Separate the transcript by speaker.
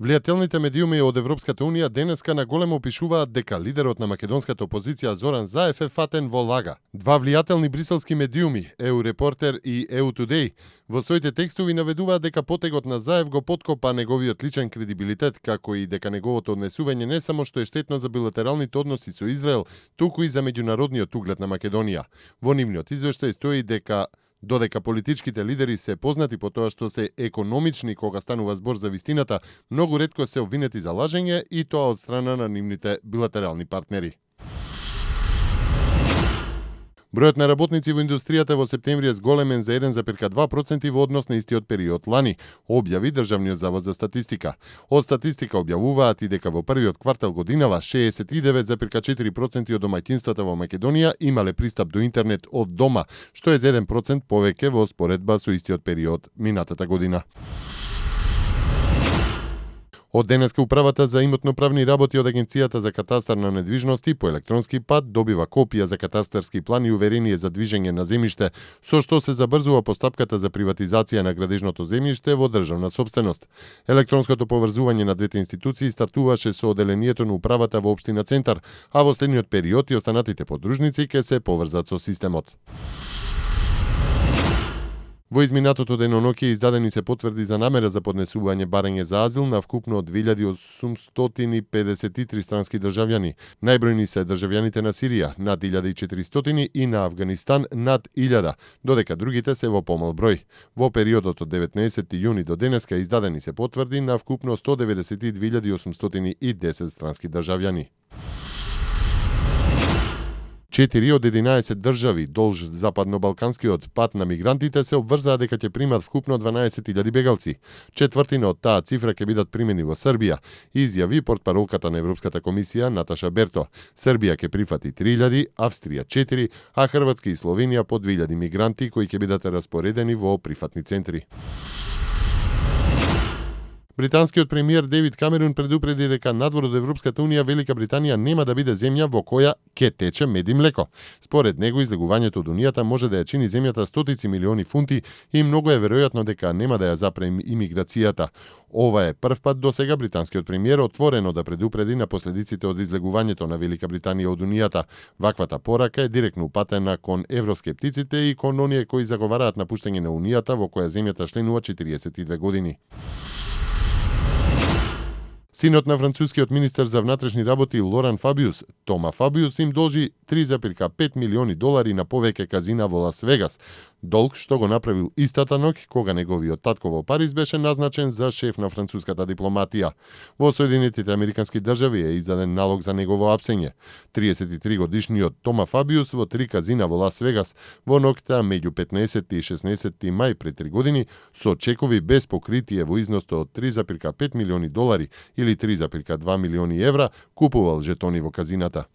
Speaker 1: Влијателните медиуми од Европската унија денеска на големо опишуваат дека лидерот на македонската опозиција Зоран Заев е фатен во лага. Два влијателни бриселски медиуми, EU-Reporter и EU-Today, во своите текстови наведуваат дека потегот на Заев го поткопа неговиот личен кредибилитет, како и дека неговото однесување не само што е штетно за билатералните односи со Израел, туку и за меѓународниот углед на Македонија. Во нивниот извештај стои дека додека политичките лидери се познати по тоа што се економични кога станува збор за вистината, многу ретко се обвинети за лажење и тоа од страна на нивните билатерални партнери. Бројот на работници во индустријата во септември е зголемен за 1,2% во однос на истиот период лани, објави Државниот завод за статистика. Од статистика објавуваат и дека во првиот квартал годинава 69,4% од домаќинствата во Македонија имале пристап до интернет од дома, што е за 1% повеќе во споредба со истиот период минатата година. Од денеска Управата за имотно-правни работи од Агенцијата за катастар на недвижности по електронски пат добива копија за катастарски план и уверение за движење на земјиште, со што се забрзува постапката за приватизација на градежното земјиште во државна сопственост. Електронското поврзување на двете институции стартуваше со оделението на Управата во општина Центар, а во следниот период и останатите подружници ќе се поврзат со системот. Во изминатото деноноќе издадени се потврди за намера за поднесување барање за азил на вкупно 2853 странски државјани. Најбројни се државјаните на Сирија, над 1400, и на Авганистан, над 1000, додека другите се во помал број. Во периодот од 19 јуни до денеска издадени се потврди на вкупно 192.810 странски државјани. 4 од 11 држави долж западно-балканскиот пат на мигрантите се обврзаа дека ќе примат вкупно 12.000 бегалци. Четвртина од таа цифра ќе бидат примени во Србија, изјави портпаролката на Европската комисија Наташа Берто. Србија ќе прифати 3.000, Австрија 4, а Хрватска и Словенија по 2.000 мигранти кои ќе бидат распоредени во прифатни центри. Британскиот премиер Девид Камерун предупреди дека надвор од Европската унија Велика Британија нема да биде земја во која ќе тече мед и млеко. Според него излегувањето од унијата може да ја чини земјата стотици милиони фунти и многу е веројатно дека нема да ја запре имиграцијата. Ова е прв пат до сега британскиот премиер отворено да предупреди на последиците од излегувањето на Велика Британија од унијата. Ваквата порака е директно упатена кон евроскептиците и кон оние кои заговараат напуштање на унијата во која земјата членува 42 години. Синот на францускиот министер за внатрешни работи Лоран Фабиус, Тома Фабиус, им должи 3,5 милиони долари на повеќе казина во Лас Вегас, долг што го направил истата ноќ кога неговиот татко во Париз беше назначен за шеф на француската дипломатија. Во Соединетите Американски држави е издаден налог за негово апсење. 33 годишниот Тома Фабиус во 3 казина во Лас Вегас во ноќта меѓу 15 и 16 мај пред 3 години со чекови без покритие во износ од 3,5 милиони долари или 3,2 милиони евра купувал жетони во казината.